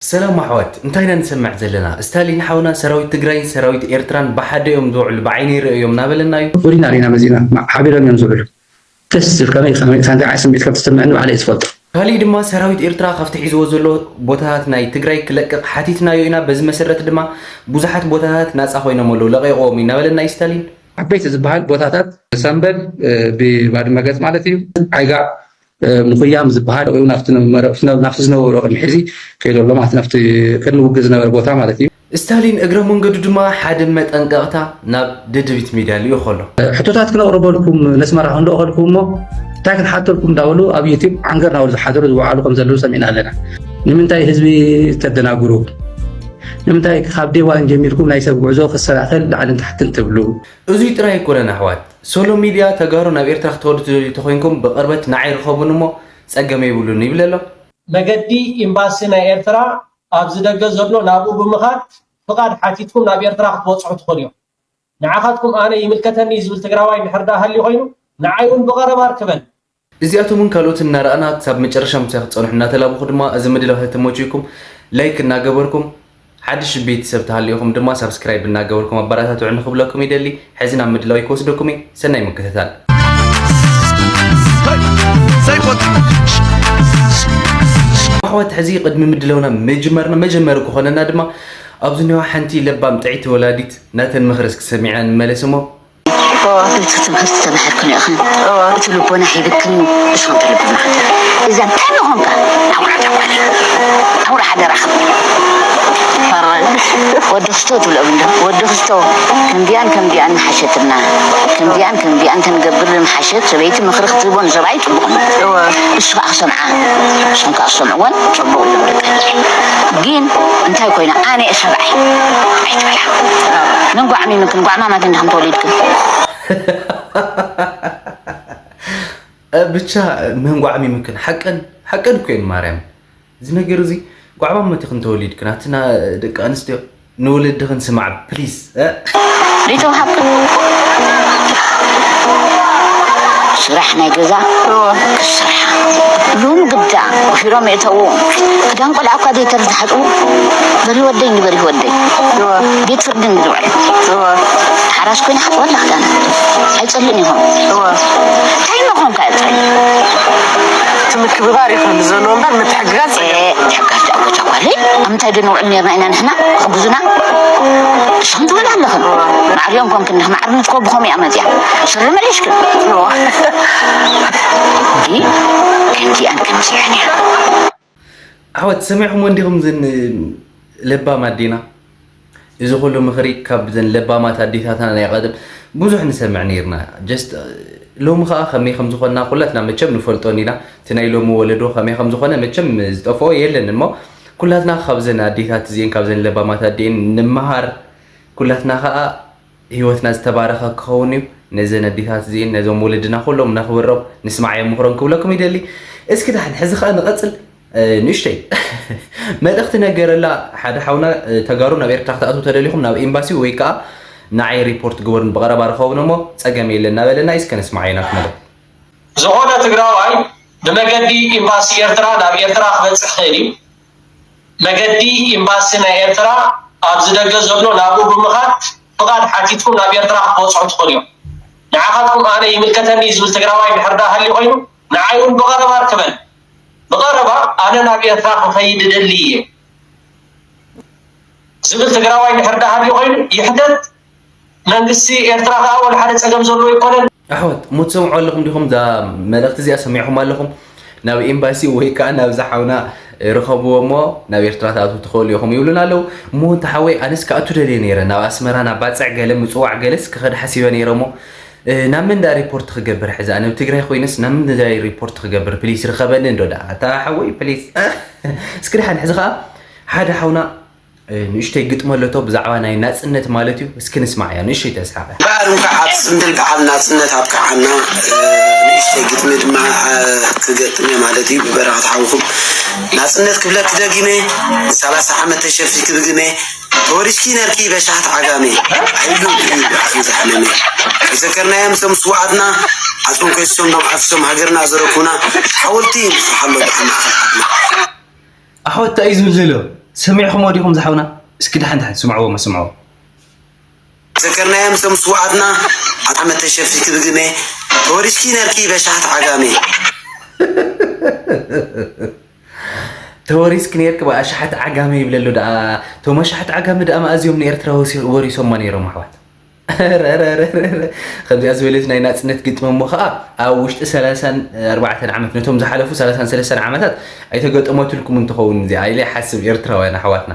ሰላም ኣሕዋት፣ እንታይ ኢና ንሰምዕ ዘለና? ስታሊን ሓውና ሰራዊት ትግራይን ሰራዊት ኤርትራን ብሓደ እዮም ዝውዕሉ፣ ብዓይነይ ርእዮም እናበለና እዩ። ጎዲና ሪና መፂና፣ ሓቢሮም እዮም ዝውዕሉ። ደስ ዝብል፣ ከመይ ከመይ እንታይ ዓይነት ስምዒት ከም ዝስምዕኒ ባዕለይ እየ ዝፈልጦ። ካሊእ ድማ ሰራዊት ኤርትራ ካብቲ ሒዝዎ ዘሎ ቦታታት ናይ ትግራይ ክለቅቕ ሓቲትናዮ ኢና። በዚ መሰረት ድማ ብዙሓት ቦታታት ናፃ ኮይኖም ኣለዉ፣ ለቒቖም እዩ እናበለና እዩ ስታሊን። ዓበይቲ ዝበሃል ቦታታት ሰምበል ብባድመ ገፅ ማለት እዩ፣ ዓይጋ ምኹያም ዝበሃል ወይ ናብቲ ዝነበሮ ቅድሚ ሕዚ ከይዶ ኣሎ ማለት ናብቲ ቅድሚ ውግእ ዝነበረ ቦታ ማለት እዩ። ስታሊን እግረ መንገዱ ድማ ሓደ መጠንቀቕታ ናብ ደደቢት ሚድያ ልኢኹ ኣሎ። ሕቶታት ክነቕርበልኩም ነስመራ ክንልእኸልኩም እሞ እንታይ ክንሓተልኩም እንዳበሉ ኣብ ዩቲብ ዓንገር ናበሉ ዝሓደሩ ዝወዓሉ ከም ዘለዉ ሰሚዕና ኣለና። ንምንታይ ህዝቢ ተደናግሩ? ንምንታይ ካብ ዴዋን ጀሚርኩም ናይ ሰብ ጉዕዞ ክሰላሰል ላዕልን ታሕትን ትብሉ? እዙይ ጥራይ ኣይኮነን ኣሕዋት፣ ሶሎ ሚድያ ተጋሩ ናብ ኤርትራ ክትኸዱ ትደልዩ ተኾይንኩም ብቕርበት ንዓይ ርኸቡኒ እሞ ጸገም የብሉን ይብል ኣሎ። መገዲ ኤምባሲ ናይ ኤርትራ ኣብዚ ደገ ዘሎ ናብኡ ብምኻድ ፍቓድ ሓቲትኩም ናብ ኤርትራ ክትበጽሑ ትኽእሉ እዮም። ንዓኻትኩም ኣነ ይምልከተኒ ዝብል ትግራዋይ እንድሕር ደኣ ሃልዩ ኮይኑ ንዓይ እውን ብቐረባ ርክበኒ። እዚኣቶምን ካልኦትን እናረኣና ክሳብ መጨረሻ ምሳይ ክትፀንሑ እናተላበኹ ድማ እዚ ምድላው ተተመችዩኩም ላይክ እናገበርኩም ሓድሽ ቤተሰብ ተሃልዩኹም ድማ ሳብስክራይብ እናገበርኩም ኣበረታትዑ ንክብለኩም ይደሊ። ሕዚ ናብ ምድላው ክወስደኩም እየ። ሰናይ ምክትታል። ኣሕዋት ሕዚ ቅድሚ ምድላውና ምጅማርና መጀመሪ ክኾነና ድማ ኣብዚ እኒዋ ሓንቲ ለባም ጥዕይቲ ወላዲት ናተን ምኽሪ እስኪ ሰሚዕና ንመለስ እሞ። እወ። እቲ ትምህርቲ ተማሂርክን ኢኽን፣ እወ። እቲ ልቦና ሂብክን፣ ንስኹም ተልብና። እዛ እንታይ ምኾንካ? ኣውራ ጃጓል። ኣውራ ሓደራኽን። ሕራይ። ወዲ ክስቶ ትብሎም እንዶ፣ ወዲ ክስቶ፣ ከምዚኣን ከምዚኣን ምሓሸትና፣ ከምዚኣን ከምዚኣን ተንገብር ምሓሸት፣ ሰበይቲ ምኽሪ ክትህቦ ንሰብኣይ ጽቡቕ እዩ። እወ። ንሱ ከዓ ክሰምዓ፣ ንሶም ከዓ ክሰምዕወን ጽቡቕ እዩ። ግን እንታይ ኮይና ኣነ እየ ሰብኣይ ኣይትበላ። ምን ጓዕሚ ምክን ጓዕማማት እንዲኹም ተወሊድክን። ብቻ ምን ጓዕሚ ምክን ሓቀን ሓቀን እኮ እየን ማርያም። እዚ ነገር እዚ ጓዕማማት ኢኽን ተወሊድክን ኣትና ደቂ ኣንስትዮ ንወለድኽን ስማዕ ፕሊስ። ዘይተዋሃብክን ስራሕ ናይ ገዛ ክሰርሓ ሎሚ ግዳ ወፊሮም የእተውዎ። ክዳን ቆልዓ እኳ ዘይተርፍ ዝሓፅቡ በሪህ ወደይ እንዲ በሪህ ወደይ ቤት ፍርዲ እንዲ ዝውዕል ሓራስ ኮይና ሓፅበላ ክዳና ኣይፀልእን ይኾን እንታይ መኾንካ እፀል እቲ ምክብባር ይኹን ዘለዎ እምበር ምትሕግጋዝ ጸገም። ምትሕግጋዝ ደኣ ጎጃ ጓለይ ኣብ ምንታይ ዶ ንውዕል ነርና ኢና ንሕና ክሕግዙና እሶም ትብል ኣለኽን ማዕሪኦም ኮንክን ንኽማዕርነት ኮ ብኸምኡ እያ መፅያ ስረ መሊስክን እንዲ ከምዚኣን ከምዚኣን እያ ኣሕዋት ሰሚዕኹም እንዲኹም ዝን ለባም ኣዴና እዚ ኩሉ ምኽሪ ካብ ዘን ለባማት ኣዴታትና ናይ ቀደም ብዙሕ ንሰምዕ ነይርና። ጀስት ሎሚ ከዓ ከመይ ከም ዝኾንና ኩላትና መቸም ንፈልጦን ኢና። እቲ ናይ ሎሚ ወለዶ ከመይ ከም ዝኾነ መቸም ዝጠፍኦ የለን እሞ ኩላትና ካብ ዘን ኣዴታት እዚኤን ካብ ዘን ለባማት ኣዴኤን ንምሃር። ኩላትና ከዓ ህይወትና ዝተባረኸ ክኸውን እዩ። ነዘን ኣዴታት እዚኤን ነዞም ወለድና ኩሎም ነኽብሮም ንስማዓዮም ምኽሮም ክብለኩም ይደሊ። እስኪ ዳሕን ሕዚ ከዓ ንቐፅል። ንእሽተይ መልእኽቲ ነገረላ ሓደ ሓውና ተጋሩ ናብ ኤርትራ ክትኣትዉ ተደሊኹም ናብ ኤምባሲ ወይ ከዓ ንዓይ ሪፖርት ግበሩን ብቐረባ ርኸቡን እሞ ጸገም የለን እናበለና እዩ እስከ ንስማዓዮ ናቱ መልእኽቲ። ዝኾነ ትግራዋይ ብመገዲ ኤምባሲ ኤርትራ ናብ ኤርትራ ክበጽሕ ይኽእል እዩ። መገዲ ኤምባሲ ናይ ኤርትራ ኣብዚ ደገ ዘሎ ናብኡ ብምኻድ ፍቓድ ሓቲትኩም ናብ ኤርትራ ክትበጽሑ ትኽእሉ እዮም። ንዓኻትኩም ኣነ ይምልከተኒ ዝብል ትግራዋይ እንድሕር ደኣ ሃልዩ ኮይኑ ንዓይ እውን ብቐረባ ርክበኒ። ብቐረባ ኣነ ናብ ኤርትራ ክኸይድ እደሊ እየ ዝብል ትግራዋይ እንድሕር ደኣ ሃልዩ ኮይኑ ይሕተት። መንግስቲ ኤርትራ ከዓ ወላ ሓደ ፀገም ዘለዎ ኣይኮነን። ኣሕዋት እሞ ትሰምዑ ኣለኹም ዲኹም? እዛ መልእኽቲ እዚኣ ሰሚዕኹም ኣለኹም? ናብ ኤምባሲ ወይ ከዓ ናብዛ ሓውና ርኸብዎ እሞ ናብ ኤርትራ ትኣትዉ ትኽእሉ ኢኹም ይብሉና ኣለዉ። እሞ እንተ ሓወይ ኣነስ ክኣቱ ደልየ ነይረ ናብ ኣስመራ ናብ ባፅዕ ገለ ምፅዋዕ ገለስ ክኸድ ሓሲበ ነይረ እሞ ናብ መን ደኣ ሪፖርት ክገብር ሕዚ ኣነ ኣብ ትግራይ ኮይነስ ናብ መን ደኣ ሪፖርት ክገብር ፕሊስ ርኸበኒ እንዶ ደኣ ኣታ ሓወይ ፕሊስ እስኪ ደሓን ሕዚ ከዓ ሓደ ሓውና ንእሽተይ ግጥሚ ኣለቶ ብዛዕባ ናይ ናፅነት ማለት እዩ እስኪ ንስማዓያ ንእሽተይ ተስሓቐ እምበኣር እንኳዕ ኣብ ፅምብል በዓል ናፅነት ኣብቅዓና ንእሽተይ ግጥሚ ድማ ክገጥም እየ ማለት እዩ ብበረኸት ሓውኹም ናፅነት ክብለኪ ደጊመ ንሰላሳ ዓመት ተሸፊ ክብግመ ተወሪስኪ ነርኪ በሻሕት ዓጋመ ኣይብሉን እዩ ብኣኽሊ ዝሓመመ ከይዘከርናዮም እቶም ስውኣትና ዓፅም ከይሶም ደም ኣፍሶም ሃገርና ዘረኩና ሓወልቲ ንስርሓሎ ብዓል ማእኸል ዓድና ኣሕዋት እንታይ እዩ ዝብል ዘሎ ሰሚዕኹሞ ዲኹም ዝሓውና? እስኪ ድሓን ድሓን ስምዕዎ፣ መስምዕዎ። ዘከርናዮም እቶም ስውኣትና ኣጣመ ተሸፊ ክብግሜ ተወሪስኪ ነርኪ በሻሕት ዓጋሜ ተወሪስኪ ነርኪ ብኣሽሓት ዓጋመ ይብለሉ ደኣ። እቶም ኣሽሓት ዓጋመ ደኣ መኣዝዮም ንኤርትራ ወሲ- ወሪሶማ ነይሮም ኣሕዋት። ረረረረረ። ከምዚኣ ዝበለት ናይ ናጽነት ግጥሚ እሞ ኸኣ ኣብ ውሽጢ ሰላሳን ኣርባዕተን ዓመት ነቶም ዝሓለፉ ሰላሳን ሰለስተን ዓመታት ኣይተገጠመትልኩም እንትኸውን እዚኣ ኢለ ይሓስብ ኤርትራውያን ኣሕዋትና።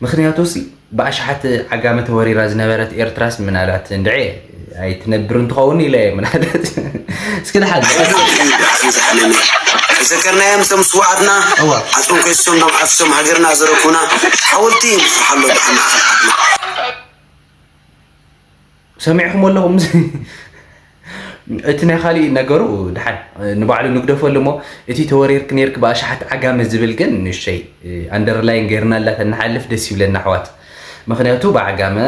ምክንያቱ ሲ ብኣሽሓት ዓጋመ ተወሪራ ዝነበረት ኤርትራስ ምናልባት እንድዒ ኣይትነብርን ትኸውን ኢለ እየ ምናልባት። እስኪ ድሓን ዝሓለኒ ዘከርናዮም እቶም ስውኣትና እዋ። ዓፅም ከይሶም ዶም ዓፍሶም ሃገርና ዘረኩና ሓወልቲ ንስርሓሎ ደኣ ማእኸል ዓድና ሰሚዕኹም ኣለኹም። እቲ ናይ ካሊእ ነገሩ ድሓን ንባዕሉ ንግደፈሉ እሞ እቲ ተወሪርክ ነርክ ብኣሽሓት ዓጋመ ዝብል ግን ንሸይ ኣንደርላይን ገይርናላ ተንሓልፍ ደስ ይብለና ኣሕዋት። ምክንያቱ ብዓጋመ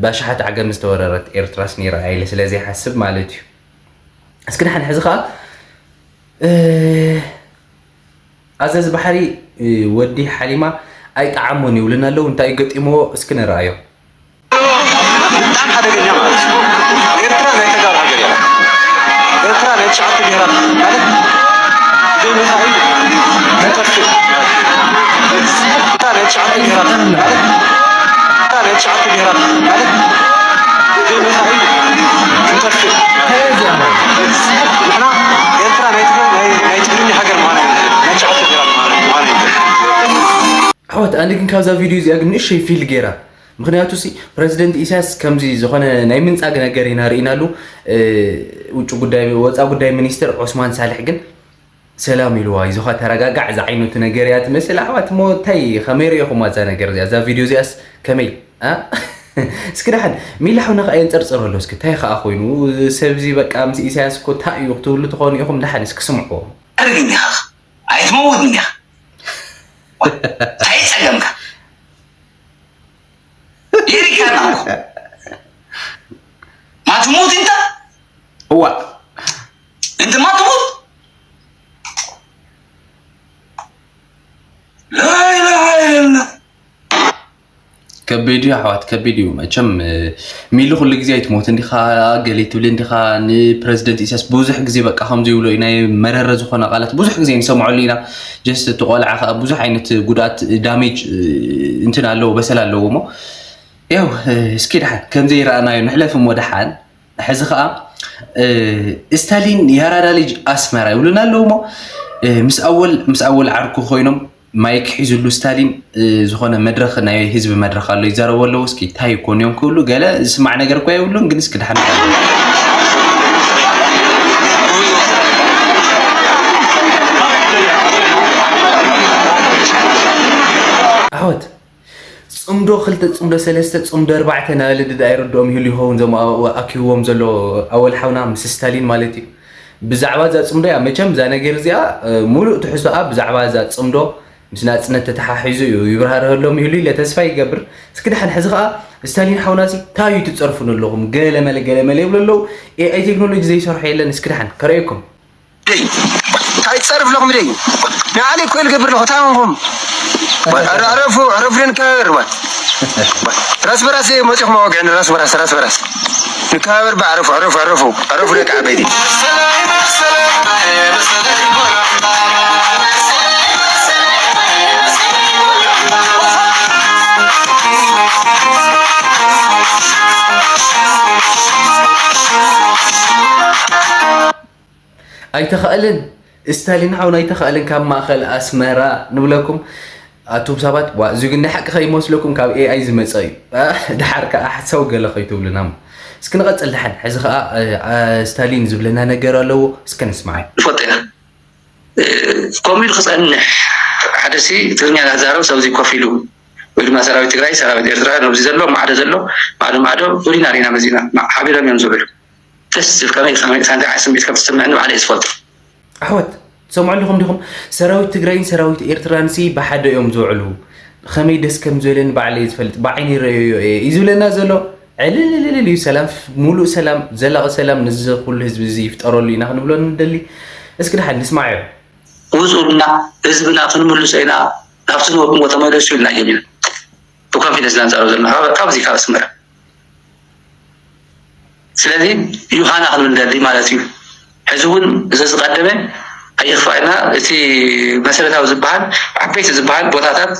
ብኣሽሓት ዓጋመ ዝተወረረት ኤርትራስ ነይራ ኢለ ስለ ዘይሓስብ ማለት እዩ። እስኪ ድሓን ሕዚ ከዓ ኣዘዝ ባሕሪ ወዲ ሓሊማ ኣይጠዓሞን ይብሉና ኣለዉ። እንታይ ገጢምዎ እስኪ ንረኣዮ። በጣም ሓደገኛ ማለት እዩ። ኤርትራ ናይ ተጋሩ ሃገር እያ። ኤርትራ ናይ ትሽዓተ ብሄራት ማለት ዘይመሳኢ ተጠፍእ ማለት እዩ። ኤርትራ ናይ ትሽዓተ ብሄራት ማለት ኤርትራ ናይ ትሽዓተ ብሄራት ማለት ዘይመሳኢ ክንጠፍእ ማለት እዩ። ንሕና ኤርትራ ናይ ትግረ- ናይ- ናይ ትግርኛ ሃገር ምዃና ናይ ትሽዓተ ብሄራት ምዃና ምዃና ይንገር። ኣሕዋት ኣነ ግን ካብዛ ቪድዮ እዚኣ ግን ንእሸይ ፊል ገይራ። ምክንያቱ ሲ ፕረዚደንት ኢሳያስ ከምዚ ዝኾነ ናይ ምንጻግ ነገር ኢና ርኢናሉ። ውጭ ጉዳይ ወፃ ጉዳይ ሚኒስትር ዑስማን ሳልሕ ግን ሰላም ኢልዋ እዩ። ዝኾ ተረጋጋዕ ዝዓይነቱ ነገር እያ ትመስል። ኣሕዋት እሞ እንታይ ከመይ ርኢኹም እዛ ነገር እዚኣ እዛ ቪድዮ እዚኣስ ከመይ ኣ? እስኪ ደሓን ሚላሕውና ከኣ የንፀርፅረሉ እስኪ እንታይ ከኣ ኮይኑ ሰብዚ በቃ ምስ ኢሳያስ እኮ እንታይ እዩ ክትብሉ ትኾኑ ኢኹም። ደሓን እስኪ ስምዕዎ። ኣይትመውትን ኢኻ ኣይትመውትን ኢኻ እንታይ ጸገምካ ይሪካና ማትሙት እንተ እዋ እንተ ማትሙት لا إله إلا الله ከቢድ እዩ ኣሕዋት ከቢድ እዩ መቸም። ሚሊ ኩሉ ግዜ ኣይትሞት እንዲኻ ገለ ትብል እንዲኻ ንፕረዚደንት ኢሳያስ ብዙሕ ግዜ በቃ ከምዚ ይብሎ እዩ ናይ መረረ ዝኾነ ቃላት ብዙሕ ግዜ ንሰምዐሉ ኢና። ጀስት እቲ ቆልዓ ከዓ ብዙሕ ዓይነት ጉድኣት ዳሜጅ እንትን ኣለዎ በሰል ኣለዎ እሞ ያው እስኪ ድሓን ከምዘይረኣናዮ ንሕለፍ እሞ ድሓን ሕዚ ከዓ ስታሊን የራዳ ልጅ ኣስመራ ይብሉና ኣለዉ እሞ ምስ ኣወል ምስ ኣወል ዓርኩ ኮይኖም ማይክ ሒዙሉ ስታሊን ዝኾነ መድረኽ ናይ ህዝቢ መድረኽ ኣሎ ይዛረቡ ኣለዉ እስኪ እንታይ ይኮኑ እዮም ክብሉ ገለ ዝስማዕ ነገር እኳ የብሉን ግን እስኪ ድሓን ኣሕወት ፅምዶ ክልተ ፅምዶ ሰለስተ ፅምዶ ኣርባዕተ ናበለ ድዳ ኣይርድኦም ይህሉ ይኸውን እዞም ኣኪብዎም ዘሎ ኣወል ሓውና ምስ ስታሊን ማለት እዩ። ብዛዕባ እዛ ፅምዶ እያ መቸም እዛ ነገር እዚኣ ሙሉእ ትሕዝቶኣ ብዛዕባ እዛ ፅምዶ ምስ ናፅነት ተተሓሒዙ እዩ ይብርሃረሎም ይህሉ ኢለ ተስፋ ይገብር። እስኪ ድሓን ሕዚ ከዓ ስታሊን ሓውናሲ እንታይ እዩ ትፀርፉ ዘለኹም ገለመለ ገለመለ ይብሉ ኣለዉ። ኤኣይ ቴክኖሎጂ ዘይሰርሖ የለን እስኪ ድሓን ከረእየኩም። እንታይ ትፀርፍ ኣለኹም ደይ ንዓሊ እኮ ልገብር ኣለኹ እንታይ ኾንኩም ኣረፉ ኣረፉ ንከበር ራስ በራስ መፂኹም ኣወግዕኒ ራስ በራስ ራስ በራስ ንከባበር በ ኣረፉ ኣረፉ ኣረፉ ኣረፉ ደቂ ዓበይቲ ኣይተኻእልን ስታሊን ሓውና ኣይተኻእልን ካብ ማእኸል ኣስመራ ንብለኩም ኣቱም ሰባት ዋ እዚ ግን ናይ ሓቂ ከይመስለኩም ካብ ኤኣይ ዝመፀ እዩ። ድሓር ከዓ ሓሳዊ ገለ ከይትብሉና እሞ እስኪ ንቐፅል ድሓን ሕዚ ከዓ ስታሊን ዝብለና ነገር ኣለዎ እስኪ ንስማዓይ። ንፈልጦ ኢና ከምኡ ኢሉ ክፀንሕ ሓደ ሲ ትግርኛ ዳዛረብ ሰብዚ ኮፍ ኢሉ ወይ ድማ ሰራዊት ትግራይ ሰራዊት ኤርትራ ነብዚ ዘሎ ማዕዶ ዘሎ ማዕዶ ማዕዶ ፍሉይና ሪና መዚና ሓቢሮም እዮም ዝውዕሉ ደስ ዝብል ከመይ ከመይ እንታይ ዓይነት ስምዒት ከም ትስምዕ ንባዕለይ ዝፈልጦ ኣሕዋት ትሰምዑ ኣለኹም ዲኹም? ሰራዊት ትግራይን ሰራዊት ኤርትራንሲ ብሓደ እዮም ዝውዕሉ። ኸመይ ደስ ከም ዝበለኒ ባዕለይ ዝፈልጥ ብዓይኒ ይረኣዮ እየ እዩ ዝብለና ዘሎ። ዕልልልልል እዩ ሰላም ሙሉእ ሰላም ዘላቒ ሰላም ነዚ ኩሉ ህዝቢ እዚ ይፍጠረሉ ኢና ክንብሎ ንደሊ። እስኪ ድሓን ንስማዓዮ። ውፁልና ህዝብና ክንምልሶ ኢና ካብቲ ዝነበርኩም ቦታ መለሱ ኢልና እዮም ኢና ብኮንፊደንስ ዳንፃሮ ዘለና ካብ- ካብዚ ካብ ኣስመራ። ስለዚ ዩሃና ክንብል ንደሊ ማለት እዩ። ሕዚ እውን እዚ ዝቀደመ ኣይኽፋእና። እቲ መሰረታዊ ዝበሃል ዓበይቲ ዝበሃል ቦታታት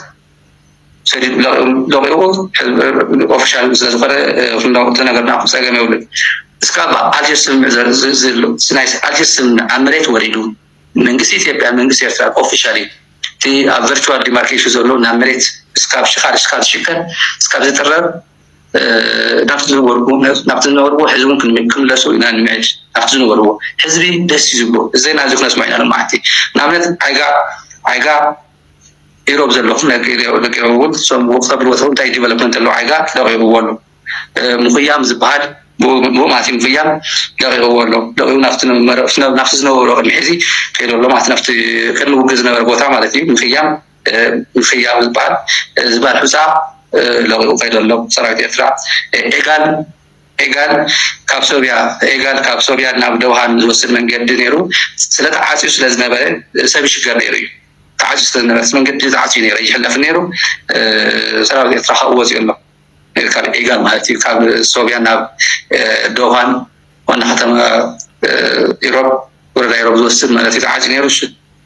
ሰዲድ ለቂቑ ኦፊሻል ስለዝኾነ ዝነገርና ጸገም የብሉን። እስካብ ኣልጀርስ ስምምዕ ዘሎ ናይ ኣልጀርስ ስምምዕ ኣብ መሬት ወሪዱ መንግስቲ ኢትዮጵያ መንግስቲ ኤርትራ ኦፊሻሊ እቲ ኣብ ቨርቹዋል ዲማርኬሽን ዘሎ ናብ መሬት እስካብ ሽኻር እስካብ ዝሽከር እስካብ ዝጥረብ ናብቲ ዝነበርዎ ናብቲ ዝነበርዎ ሕዚ እውን ክምለሱ ኢና ንምዕድ ናብቲ ዝነበርዎ ሕዝቢ ደስ እዩ ዝብሎ እዚ ዜና እዚ ክነስማ ኢና ሎማዓቲ ንኣብነት ዓይጋ ዓይጋ ኢሮብ ዘለኹም ለቂቑ እውን እሶም ወፍታ ብልወትኹም እንታይ ዲቨሎፕመንት ኣለዉ ዓይጋ ለቂቑዎ ኣሎ ምኽያም ዝበሃል ብኡ ማለት እዩ ምኽያም ለቂቑዎ ኣሎ ለቂቑ ናብቲ ዝነበሮ ቅድሚ ሕዚ ከይዶ ኣሎ ማለት ናብቲ ቅድሚ ውግእ ዝነበረ ቦታ ማለት እዩ ምኽያም ምኽያም ዝበሃል ዝበሃል ሑፃ ለቂቑ ከይዶ ኣሎ ሰራዊት ኤርትራ ኤጋል ኤጋል ካብ ሶብያ ኤጋል ካብ ሶብያ ናብ ደውሃን ዝወስድ መንገዲ ነይሩ ስለተዓፅዩ ስለዝነበረ ሰብ ይሽገር ነይሩ እዩ ተዓፅዩ ስለዝነበረ መንገዲ ተዓፅዩ ነይሩ ይሕለፍ ነይሩ ሰራዊት ኤርትራ ካብኡ ወፂኡ ኣሎ ካብ ኤጋል ማለት እዩ ካብ ሶብያ ናብ ደውሃን ዋና ከተማ ኢሮብ ወረዳ ኢሮብ ዝወስድ ማለት እዩ ተዓፅዩ ነይሩ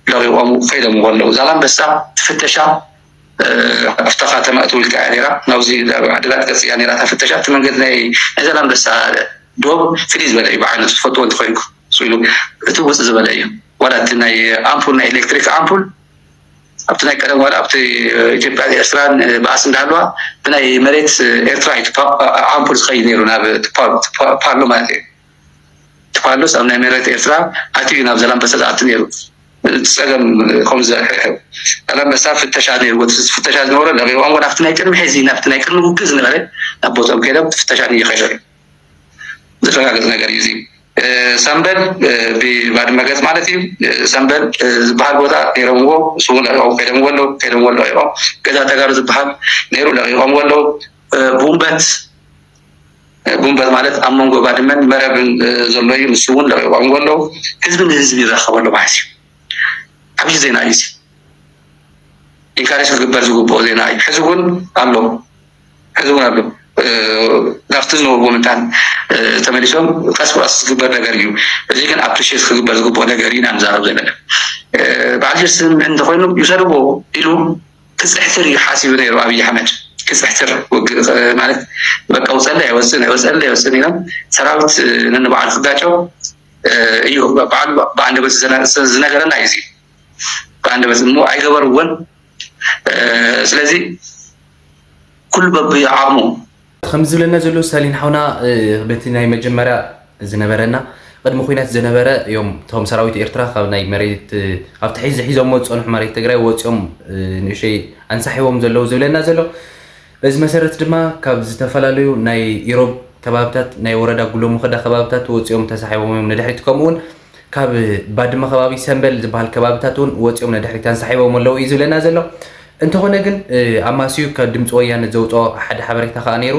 ለቂቖም ከይዶም ኣለዉ ዛላንበሳ ትፍተሻ ኣብታ ከተማ እትውልካ እያ ነራ ናብዚ ዓድላት ገፅ እያ ነራ እታ ፍተሻ እቲ መንገዲ ናይ ናይ ዛላንበሳ ዶብ ፍልይ ዝበለ እዩ ብዓይነቱ ትፈትዎ እንተኮይንኩ ኢሉ እቲ ውፅ ዝበለ እዩ ዋላ እቲ ናይ ኣምፑል ናይ ኤሌክትሪክ ኣምፑል ኣብቲ ናይ ቀደም ዋላ ኣብቲ ኢትዮጵያ ኤርትራን በኣስ እንዳሃለዋ ብናይ መሬት ኤርትራ እዩ ኣምፑል ዝኸይድ ነይሩ ናብ ፓሎ ማለት እዩ ትፋሉስ ኣብ ናይ መሬት ኤርትራ ኣትዩ ናብ ዘላንበሳ ዝኣቱ ነይሩ። እቲ ጸገም ከምዚ ዛላንበሳ ፍተሻ ነይርዎ። እቲ ፍተሻ ዝነበሮ ለቒቖም ናብቲ ናይ ቅድሚ ሕዚ ናብቲ ናይ ቅድሚ ውግእ ዝነበረ ናብ ቦትኦም ከይዶም እቲ ፍተሻ ንይኸይዱ ዝረጋገጽ ነገር እዩ እዚ። ሰምበል ብባድመ ገጽ ማለት እዩ። ሰምበል ዝበሃል ቦታ ነይሮምዎ፣ ንሱ እውን ለቒቖም ከይዶምዎ ኣለዉ፣ ከይዶምዎ ኣለዉ ኢቖም። ገዛ ተጋሩ ዝበሃል ነይሩ ለቒቖምዎ ኣለዉ። ቡምበት ጉንበት ማለት ኣብ መንጎ ባድመን መረብን ዘሎ እዩ። ንሱ እውን ለቂቆም ከለዉ ህዝቢ ንህዝቢ ይራኸበሉ ማለት እዩ። ዓብዪ ዜና እዩ እዚ። ኢንካሬጅ ክግበር ዝግብኦ ዜና እዩ። ሕዚ እውን ኣሎ። ሕዚ እውን ኣሎ። ናብቲ ዝነበርዎ ምንታን ተመሊሶም ቀስ ብቀስ ዝግበር ነገር እዩ። እዚ ግን ኣፕሪሽት ክግበር ዝግብኦ ነገር ኢና ንዛረብ ዘለና። በዓል ጀስን እንተኮይኑ ይውሰድዎ ኢሉ ክፅሕትር እዩ ሓሲቡ ነይሩ ኣብይ ኣሕመድ ክፅሕትር ውግእ ማለት በቃ ውፀለይ ኣይወፅን ኣይወፀለይ ኣይወፅን ኢሎም ሰራዊት ነንባዕሉ ክጋጨው እዩ በዓሉ ብኣንደበት ዝነገረና እዩ እዚ ብኣንደበት እሞ ኣይገበርዎን ስለዚ ኩሉ በብዓቕሙ ከምዚ ዝብለና ዘሎ ስታሊን ሓውና በቲ ናይ መጀመርያ ዝነበረና ቅድሚ ኩናት ዝነበረ እዮም እቶም ሰራዊት ኤርትራ ካብ ናይ መሬት ካብ ትሒዝ ሒዞሞ ዝፀንሑ መሬት ትግራይ ወፂኦም ንእሸይ ኣንሳሒቦም ዘለዉ ዝብለና ዘሎ በዚ መሰረት ድማ ካብ ዝተፈላለዩ ናይ ኢሮብ ከባብታት ናይ ወረዳ ጉሎ ሙኸዳ ከባብታት ወፂኦም ተሳሒቦም እዮም ንድሕሪት ከምኡ እውን ካብ ባድመ ከባቢ ሰምበል ዝበሃል ከባብታት እውን ወፂኦም ንድሕሪት ኣንሳሒቦም ኣለዉ እዩ ዝብለና ዘሎ እንተኾነ ግን ኣማስዩ ካብ ድምፂ ወያነ ዘውፅኦ ሓደ ሓበሬታ ከዓ ነይሩ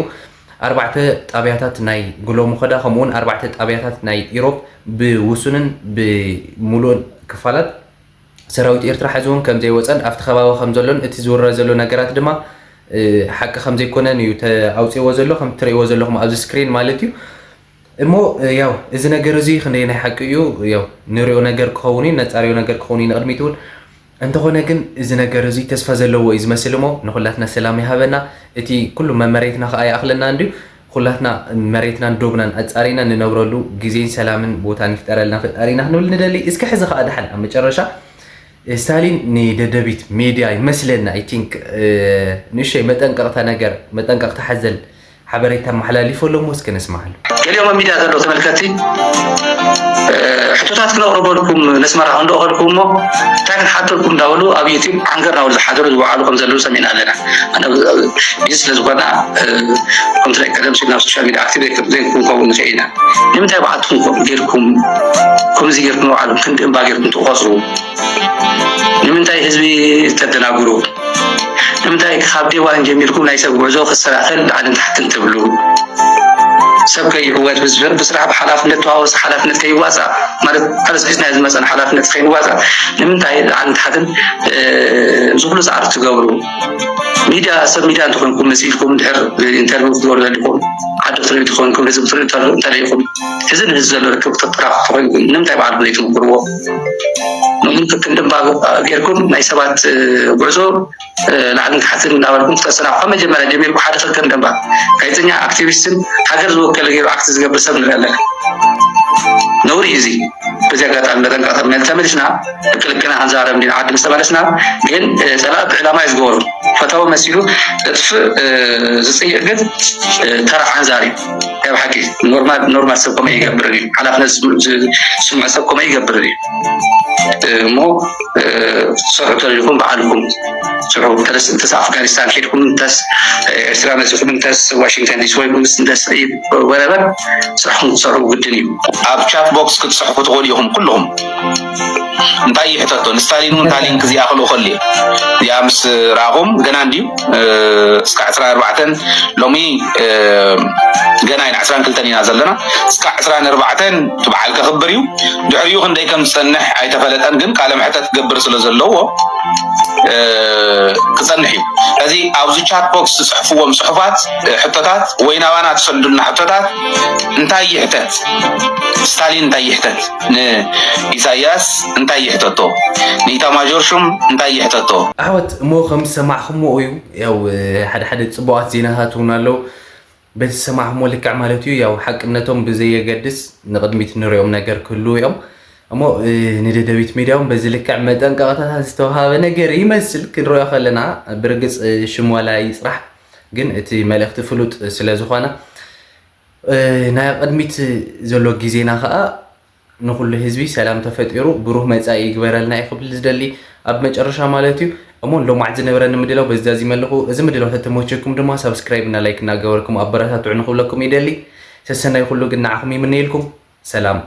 ኣርባዕተ ጣብያታት ናይ ጉሎ ሙኸዳ ከምኡውን ኣርባዕተ ጣብያታት ናይ ኢሮብ ብውሱንን ብሙሉእን ክፋላት ሰራዊት ኤርትራ ሕዚ እውን ከም ዘይወፀን ኣብቲ ከባቢ ከም ዘሎን እቲ ዝውረ ዘሎ ነገራት ድማ ሓቂ ከም ዘይኮነን እዩ ኣውፅዎ ዘሎ ከም ትርእዎ ዘለኹም ኣብዚ ስክሪን ማለት እዩ እሞ ያው እዚ ነገር እዚ ክንደይ ናይ ሓቂ እዩ ያው ንሪኦ ነገር ክኸውን እዩ ነፃሪዮ ነገር ክኸውን እዩ ንቅድሚት እውን እንተኾነ ግን እዚ ነገር እዚ ተስፋ ዘለዎ እዩ ዝመስል እሞ ንኹላትና ሰላም ይሃበና እቲ ኩሉ መመሬትና ከዓ ይኣኽለና እንድዩ ኩላትና መሬትናን ዶብናን ኣፃሪና ንነብረሉ ግዜን ሰላምን ቦታን ይፍጠረልና ፈጣሪ ኢና ክንብል ንደሊ እስከ ሕዚ ከዓ ደሓን ኣብ መጨረሻ ስታሊን ንደደቢት ሜድያ ይመስለና ኣይ ቲንክ ንእሸይ መጠንቀቕታ ነገር መጠንቀቕታ ሓዘል ሓበሬታ ኣመሓላሊፉ ኣሎ እሞ እስከ ነስምዓሉ። ገሊኦም ኣብ ሚድያ ዘለዉ ተመልከትቲ ሕቶታት ክነቕርበልኩም ነስመራ ክንልእኸልኩም እሞ እንታይ ክንሓተልኩም እንዳበሉ ኣብ ዩቲብ ዓንገር ናበሉ ዝሓደሩ ዝወዓሉ ከም ዘለዉ ሰሚዕና ኣለና። ኣነ ቢዚ ስለ ዝኾና ከምቲ ናይ ቀደም ሲል ናብ ሶሻል ሚድያ ኣክቲቭ ዘይክንከውን ንኽእል ኢና። ንምንታይ ባዕልትኩም ከምኡ ጌርኩም ከምዚ ጌርኩም ንባዕልኩም ክንዲ እምባ ጌርኩም ትቆፅሩ? ንምንታይ ህዝቢ ተደናግሩ? ንምንታይ ካብ ዴዋን ጀሚርኩም ናይ ሰብ ጉዕዞ ክሰላሰል ላዕልን ታሕትን ትብሉ? ሰብ ከይዕወት ብዝብል ብስራሕ ብሓላፍነት ተዋወሰ ሓላፍነት ከይዋፃእ ማለት ተረስሒስና ዝመፀን ሓላፍነት ከይንዋፃእ ንምንታይ ላዕልን ታሕትን እዚ ኩሉ ፃዕሪ ትገብሩ? ሚድያ ሰብ ሚድያ እንተኮንኩም መፅኢልኩም ድሕር ኢንተርቪው ክትገብሩ ዘሊኩም ዓዲ ክትርኢ ትኮንኩም ህዝቢ ክትርኢ እንተለይኩም እዚ ንህዝቢ ዘሎ ርክብ ተጠራፍ ተኮይንኩም ንምንታይ በዓልኩም ዘይትምክርዎ? ምክንያቱ ክንድምባ ጌርኩም ናይ ሰባት ጉዕዞ ላዕልን ታሕትን እናበልኩም ክተሰናፍ ካብ መጀመርያ ጀሚርኩም ሓደ ክልተ እንደምባ ጋዜጠኛ ኣክቲቪስትን ሃገር ዝወከለ ገይሩ ኣክት ዝገብር ሰብ ንርኢ ኣለና። ነውሪ እዩ እዚ። በዚ ኣጋጣሚ መጠንቀቕታ ተመሊስና ልክልክና ክንዛረብ እንዲና ዓዲ ምስ ተመለስና ግን ፀላእ ብዕላማ እዩ ዝገበሩ ፈታዊ መሲሉ ዘጥፍእ ዝፅይቕ ግን ተራ ሓንዛር እዩ። ናይ ብሓቂ ኖርማል ኖርማል ሰብ ከምኡ ይገብር እዩ። ሓላፍነት ዝስምዖ ሰብ ከምኡ ይገብር እዩ። እሞ ትሰርሑ ተሪኹም በዓልኩም ስርሑ። እንተስ እንተስ ኣፍጋኒስታን ኬድኩም እንተስ ኤርትራ መጺኹም እንተስ ዋሽንግተን ዲሲ ወይ እንተስ ወረበር ስርሕኩም ክትሰርሑ ግድን እዩ። ኣብ ቻት ቦክስ ክትጽሕፉ ትኽእሉ ኢኹም ኩልኹም። እንታይ ይሕተቶ ንስታሊን እውን እታ ሊንክ እዚኣ ክልእኸሉ እየ። እዚኣ ምስ ረኣኹም ገና እንድዩ እስካ ዕስራን ኣርባዕተን ሎሚ ገና ኢና ዕስራን ክልተን ኢና ዘለና። እስካ ዕስራን ኣርባዕተን እቲ በዓል ከኽብር እዩ። ድሕሪኡ ክንደይ ከም ዝጸንሕ ኣይተፈለጠን፣ ግን ቃለ መሕተት ክገብር ስለ ዘለዎ ክጸንሕ እዩ። እዚ ኣብዚ ቻት ቦክስ ዝጽሕፍዎም ጽሑፋት፣ ሕቶታት ወይ ናባና ትሰዱልና ሕቶታት እንታይ ይሕተት? ስታሊን እንታይ ይሕተት? ንኢሳያስ እንታይ ይሕተቶ? ንኢታማዦር ሹም እንታይ ይሕተቶ? ኣሕወት እሞ ከም ዝሰማዕኹምዎ እዩ። ያው ሓደ ሓደ ጽቡቓት ዜናታት እውን ኣለዉ። በቲ ዝሰማዕኹምዎ ልክዕ ማለት እዩ። ያው ሓቅነቶም ብዘየገድስ ንቕድሚት ንሪኦም ነገር ክህልዉ እዮም። እሞ ንደደቢት ሚድያ እውን በዚ ልክዕ መጠንቀቕታታት ዝተውሃበ ነገር ይመስል ክንሪኦ ከለና። ብርግፅ ሽም ዋላ ይፅራሕ ግን እቲ መልእኽቲ ፍሉጥ ስለ ዝኾነ ናይ ቅድሚት ዘሎ ግዜና ከዓ ንኩሉ ህዝቢ ሰላም ተፈጢሩ ብሩህ መጻኢ ይግበረልና እየ ክብል ዝደሊ ኣብ መጨረሻ ማለት እዩ። እሞ ሎማዕ ዝነበረኒ ምድላው በዚ ዛዚመ ኣለኹ። እዚ ምድላው ተተመቸኩም ድማ ሳብስክራይብ እና ላይክ እናገበርኩም ኣበረታትዑ ንክብለኩም ይደሊ። ሰሰናይ ኩሉ ግን ንዓኹም ይምነየልኩም። ሰላም።